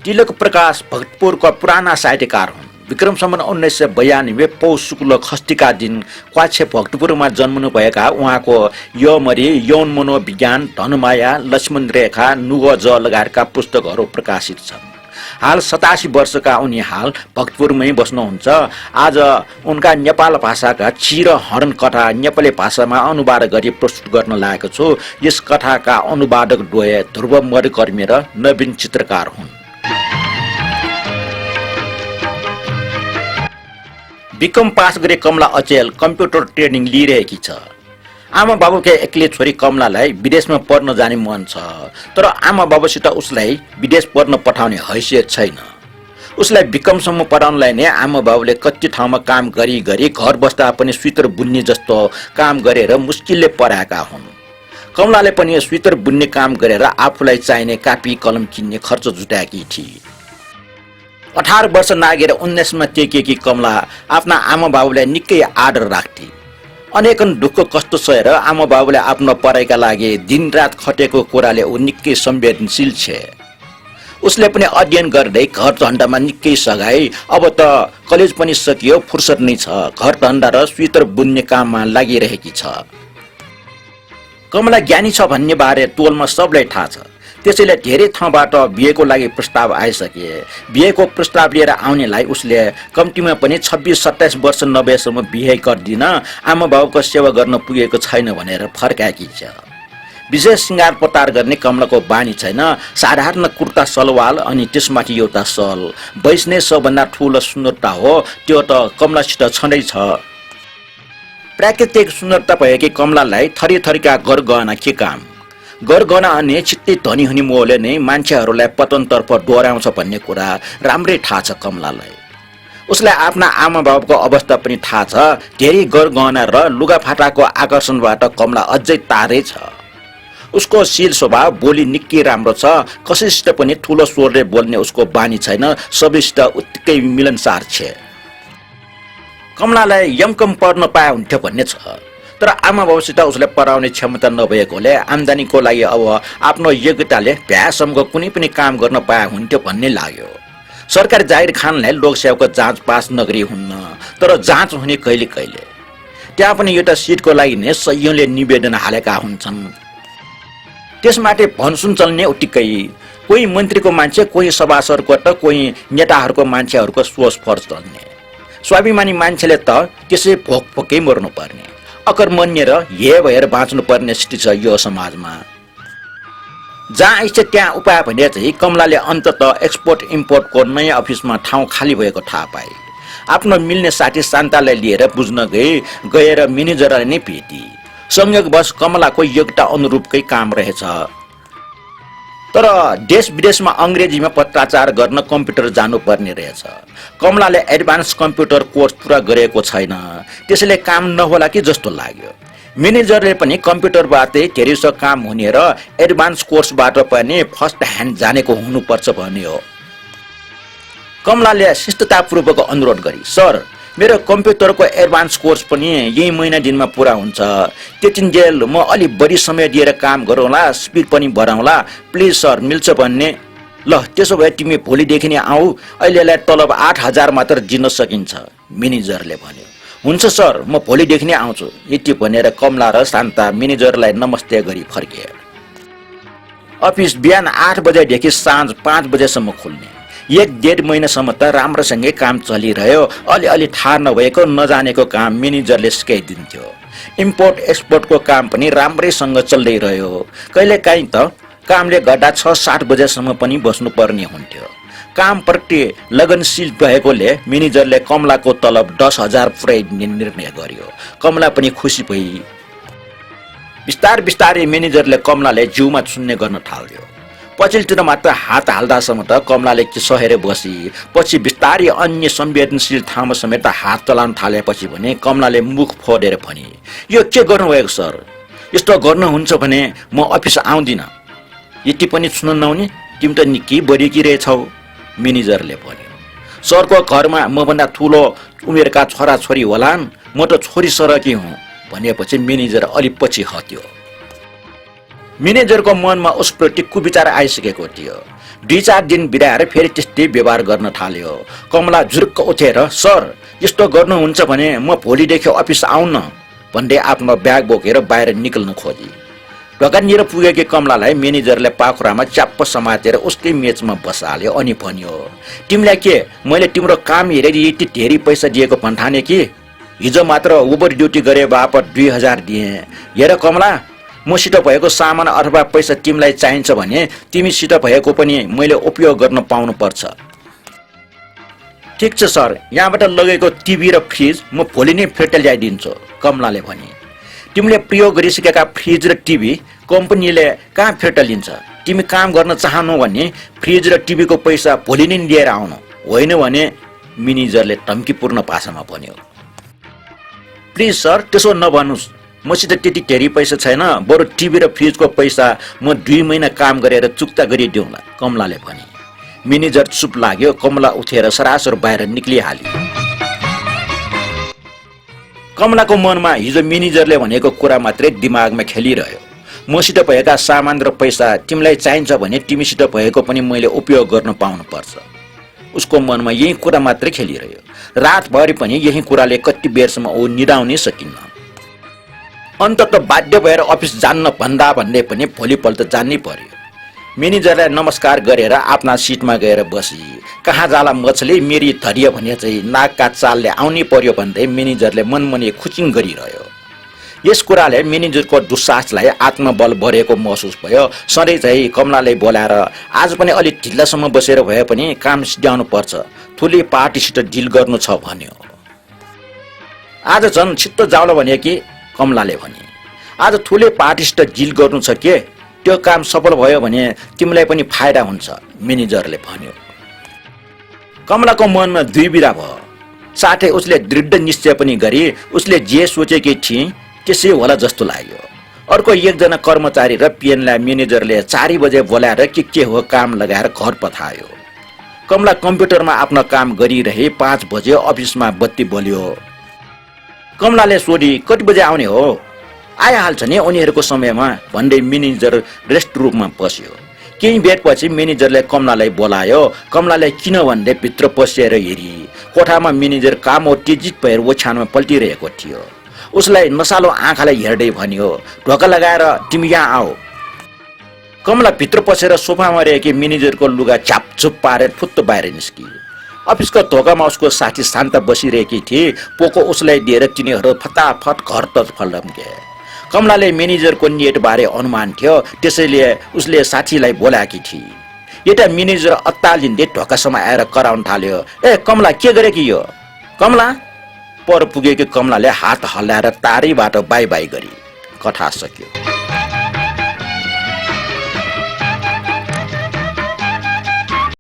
तिलक प्रकाश भक्तपुरका पुराना साहित्यकार हुन्। विक्रम सम्वत 1992 पौष शुक्ल खष्टीका दिन क्वाछे भक्तपुरमा जन्मनुभएका उहाँको यमरी, यौन मनोविज्ञान, धनमाया, लक्ष्मण रेखा, नुगज लगायतका पुस्तकहरू प्रकाशित छन्। हाल 87 वर्षका उनी हाल भक्तपुरमै बस्नुहुन्छ। आज उनका नेपाल भाषाका चिर हरण कथा नेपाली भाषामा अनुवाद गरी प्रस्तुत गर्न लागेको छु। यस कथाका अनुवादक द्वय ध्रुव मधुकर्मी र नवीन चित्रकार हुन्। बिकम पास गरे कमला अचेल कम्प्युटर ट्रेनिङ लिइरहेकी छ। आमा बाबुका एक्लै छोरी कमलालाई विदेशमा पढ्न जाने मन छ, तर आमा बाबुसित उसलाई विदेश पढ्न पठाउने हैसियत छैन। उसलाई बिकमसम्म पढाउनलाई नै आमा बाबुले कति ठाउँमा काम गरी घर बस्दा पनि स्वेटर बुन्ने जस्तो काम गरेर मुस्किलले पढाएका हुन्। कमलाले पनि स्वेटर बुन्ने काम गरेर आफूलाई चाहिने कापी कलम किन्ने खर्च जुटाएकी थिए। 18 वर्ष नागेर 19 मा टेकेकी कमला आफ्ना आमा बाबुलाई निकै आदर राख्थे। अनेकन दुःख कष्ट सहेर आमा बाबुले आफ्नो पढाइका लागि दिनरात खटेको कुराले ऊ निकै संवेदनशील छे। उसले पनि अध्ययन गर्दै घर धन्दामा निकै सघाई। अब त कलेज पनि सकियो, फुर्सद नै छ। घर धन्दा र स्वेटर बुन्ने काममा लागिरहेकी छ। कमला ज्ञानी छ भन्ने बारे टोलमा सबलाई थाहा छ। त्यसैले धेरै ठाउँबाट बिहेको लागि प्रस्ताव आइसके। बिहेको प्रस्ताव लिएर आउनेलाई उसले कम्तीमा पनि 26-27 वर्ष नभएसम्म बिहे गर्दिन, आमा बाबुको सेवा गर्न पुगेको छैन भनेर फर्काएकी छ। विशेष श्रृङ्गार पतार गर्ने कमलाको बानी छैन। साधारण कुर्ता सलवार अनि त्यसमाथि एउटा सल बैस्ने सबभन्दा ठुलो सुन्दरता हो। त्यो त कमलासित छँदैछ। प्राकृतिक सुन्दरता भएकी कमलालाई थरीथरीका गरगहना के काम। गरगहना अनि छिट्टै धनी हुने मोहले नै मान्छेहरूलाई पतनतर्फ डोर्याउँछ भन्ने कुरा राम्रै थाहा छ कमलालाई। उसलाई आफ्ना आमा बाबुको अवस्था पनि थाहा छ। धेरै गरगहना र लुगाफाटाको आकर्षणबाट कमला अझै तारै छ। उसको शील स्वभाव, बोली निकै राम्रो छ। कसैसित पनि ठुलो स्वरले बोल्ने उसको बानी छैन। सबैसित उत्तिकै मिलनसार छ। कमलालाई यमकम पढ्न पाए हुन्थ्यो भन्ने छ, तर आमा बाबुसित उसले पढाउने क्षमता नभएकोले आम्दानीको लागि अब आफ्नो योग्यताले भ्यासम्मको कुनै पनि काम गर्न पाए हुन्थ्यो भन्ने लाग्यो। सरकारी जागिर खानलाई लोकसेवाको जाँच पास नगरी हुन्न, तर जाँच हुने कहिले कहिले। त्यहाँ पनि एउटा सिटको लागि नै सयौंले निवेदन हालेका हुन्छन्। त्यसमाथि भनसुन चल्ने उत्तिकै कोही मन्त्रीको मान्छे, कोही सभासदको त कोही नेताहरूको मान्छेहरूको सोच फर्ज चल्ने। स्वाभिमानी मान्छेले त त्यसै भोकभोकै मर्नु पर्ने, अकर्मण्य र हे भएर बाँच्नु पर्ने स्थिति छ यो समाजमा। जहाँ इच्छा त्यहाँ उपाय भने चाहिँ कमलाले अन्ततः एक्सपोर्ट इम्पोर्टको नयाँ अफिसमा ठाउँ खाली भएको थाहा पाए। आफ्नो मिल्ने साथी शान्तालाई लिएर बुझ्न गएर म्यानेजरलाई नै भेटी। संयोगवश कमलाको योग्यता अनुरूपकै काम रहेछ, तर देश विदेशमा अङ्ग्रेजीमा पत्राचार गर्न कम्प्युटर जानुपर्ने रहेछ। कमलाले एडभान्स कम्प्युटर कोर्स पुरा गरेको छैन, त्यसैले काम नहोला कि जस्तो लाग्यो। म्यानेजरले पनि कम्प्युटरबाटै धेरैसो काम हुने र एडभान्स कोर्सबाट पनि फर्स्ट ह्यान्ड जानेको हुनुपर्छ भन्ने हो। कमलाले शिष्टतापूर्वक अनुरोध गरी, सर मेरो कम्प्युटरको एडभान्स कोर्स पनि यही महिना दिनमा पुरा हुन्छ। त्यतिन्जेल म अलि बढी समय दिएर काम गरौँला, स्पिड पनि बढाउँला। प्लिज सर, मिल्छ भन्ने? ल त्यसो भए तिमी भोलिदेखि नै आऊ, अहिलेलाई तलब 8000 मात्र दिन सकिन्छ, म्यानेजरले भन्यो। हुन्छ सर, म भोलिदेखि नै आउँछु। यति भनेर कमला र शान्ता म्यानेजरलाई नमस्ते गरी फर्के। अफिस बिहान 8 बजेदेखि साँझ 5 बजेसम्म खुल्ने। 1-1.5 महिनासम्म त राम्रोसँगै काम चलिरह्यो। अलिअलि थाहा नभएको नजानेको काम म्यानेजरले सिकाइदिन्थ्यो। इम्पोर्ट एक्सपोर्टको काम पनि राम्रैसँग चल्दै रह्यो। कहिलेकाहीँ त कामले गर्दा 6-7 बजेसम्म पनि बस्नुपर्ने हुन्थ्यो। कामप्रति लगनशील भएकोले म्यानेजरले कमलाको तलब 10,000 पुर्याइदिने निर्णय गर्यो। कमला पनि खुसी भई। बिस्तारै म्यानेजरले कमलाले जिउमा छुन्ने गर्न थाल्यो। पछिल्तिर मात्र हात हाल्दासम्म त कमलाले सहेर बसी। पछि बिस्तारै अन्य संवेदनशील ठाउँमा समेत हात चलाउन थालेपछि भने कमलाले मुख फोडेर भने, यो के गर्नुभएको सर? यस्तो गर्नुहुन्छ भने म अफिस आउँदिन। यति पनि सुन्न नहुने? तिमी त निकै बढेकी रहेछौ, म्यानेजरले भन्यो। सरको घरमा मभन्दा ठुलो उमेरका छोराछोरी होलान्, म त छोरी सरकी हुँ भनेपछि म्यानेजर अलि पछि हट्यो। म्यानेजरको मनमा उसप्रति कुविचार आइसकेको थियो। 2-4 दिन बिराएर फेरि त्यस्तै व्यवहार गर्न थाल्यो। कमला झुरुक्क उठेर, सर यस्तो गर्नुहुन्छ भने म भोलिदेखि अफिस आउन भन्दै आफ्नो ब्याग बोकेर बाहिर निक्ल्न खोजी। ढोकानिर पुगेकी कमलालाई म्यानेजरले पाखुरामा च्याप्प समातेर उसकै मेचमा बसाल्यो अनि भन्यो, तिमीलाई के मैले तिम्रो काम हेरेर यति धेरै पैसा दिएको भन्ठाने कि? हिजो मात्र ओभर ड्युटी गरे बापत 2000 दिएँ। हेर कमला, मसित भएको सामान अथवा पैसा तिमीलाई चाहिन्छ भने तिमीसित भएको पनि मैले उपयोग गर्न पाउनु पर्छ। ठिक छ सर, यहाँबाट लगेको टिभी र फ्रिज म भोलि नै फिर्ता ल्याइदिन्छु, कमलाले भने। तिमीले प्रयोग गरिसकेका फ्रिज र टिभी कम्पनीले कहाँ फिर्ता लिन्छ? तिमी काम गर्न चाहनु भने फ्रिज र टिभीको पैसा भोलि नै लिएर आउनु, होइन भने म्यानेजरले धम्कीपूर्ण भाषामा भन्यो। प्लिज सर, त्यसो नभन्नुहोस्, मसित त्यति धेरै पैसा छैन, बरु टिभी र फ्रिजको पैसा म 2 महिना काम गरेर चुक्ता गरिदिउँला, कमलाले भने। म्यानेजर चुप लाग्यो। कमला उठेर सरासर बाहिर निक्लिहाल्यो। कमलाको मनमा हिजो म्यानेजरले भनेको कुरा मात्रै दिमागमा खेलिरह्यो। मसित भएका सामान र पैसा तिमीलाई चाहिन्छ भने तिमीसित भएको पनि मैले उपयोग गर्न पाउनुपर्छ। उसको मनमा यही कुरा मात्रै खेलिरह्यो। रातभरि पनि यही कुराले कति बेरसम्म ऊ निदाउनै सकिन्न। अन्ततः बाध्य भएर अफिस जान्न भन्दा भन्दै पनि भोलिपल्ट जान्नै पर्यो। म्यानेजरलाई नमस्कार गरेर आफ्ना सिटमा गएर बसी। कहाँ जाला मछली मेरी धरियो भने चाहिँ नाकका चालले आउनै पर्यो भन्दै म्यानेजरले मनमनै खुचिङ गरिरह्यो। यस कुराले म्यानेजरको दुस्साहसलाई आत्मबल बढेको महसुस भयो। सधैँ चाहिँ कमलाले बोलाएर आज पनि अलिक ढिलासम्म बसेर भए पनि काम सिद्ध्याउनु पर्छ, ठुली पार्टीसित डिल गर्नु छ भन्यो। आज झन् छिट्टो जाउला भने कि, कमलाले भने। आज ठुले पार्टीसित डिल गर्नु छ के? त्यो काम सफल भयो भने तिमीलाई पनि फाइदा हुन्छ, म्यानेजरले भन्यो। कमलाको मनमा द्विविधा भयो। साथै उसले दृढ निश्चय पनि गरी उसले जे सोचेकी थिए त्यसै होला जस्तो लाग्यो। अर्को एकजना कर्मचारी र पिएनलाई म्यानेजरले 4 बजे बोलाएर के हो काम लगाएर घर पठायो। कमला कम्प्युटरमा आफ्नो काम गरिरहे 5 बजे अफिसमा बत्ती बल्यो। कमलाले सोधी, कति बजे आउने हो? आइहाल्छ नि उनीहरूको समयमा भन्दै म्यानेजर रेस्ट रुममा पस्यो। केही बेरपछि म्यानेजरले कमलालाई बोलायो। कमलाले किन भन्दै भित्र पसेर हेरी। कोठामा म्यानेजर काम उत्तेजित भएर ओछ्यानमा पल्टिरहेको थियो। उसलाई नसालो आँखालाई हेर्दै भन्यो, ढोका लगाएर तिमी यहाँ आऊ। कमला भित्र पसेर सोफामा रहेकी म्यानेजरको लुगा छापछुप पारेर फुत्त बाहिर निस्की। अफिसको ढोकामा उसको साथी शान्त बसिरहेकी थिए। पोको उसलाई दिएर तिनीहरू फटाफट घरतर्फ लम्के। कमलाले म्यानेजरको नेट बारे अनुमान थियो, त्यसैले उसले साथीलाई बोलाएकी थिए। एउटा म्यानेजर अत्तालिँदै ढोकासम्म आएर कराउन थाल्यो, ए कमला के गरे कि यो? कमला? पर पुगेकी कमलाले हात हल्लाएर तारीबाट बाई बाई गरी। कथा सक्यो।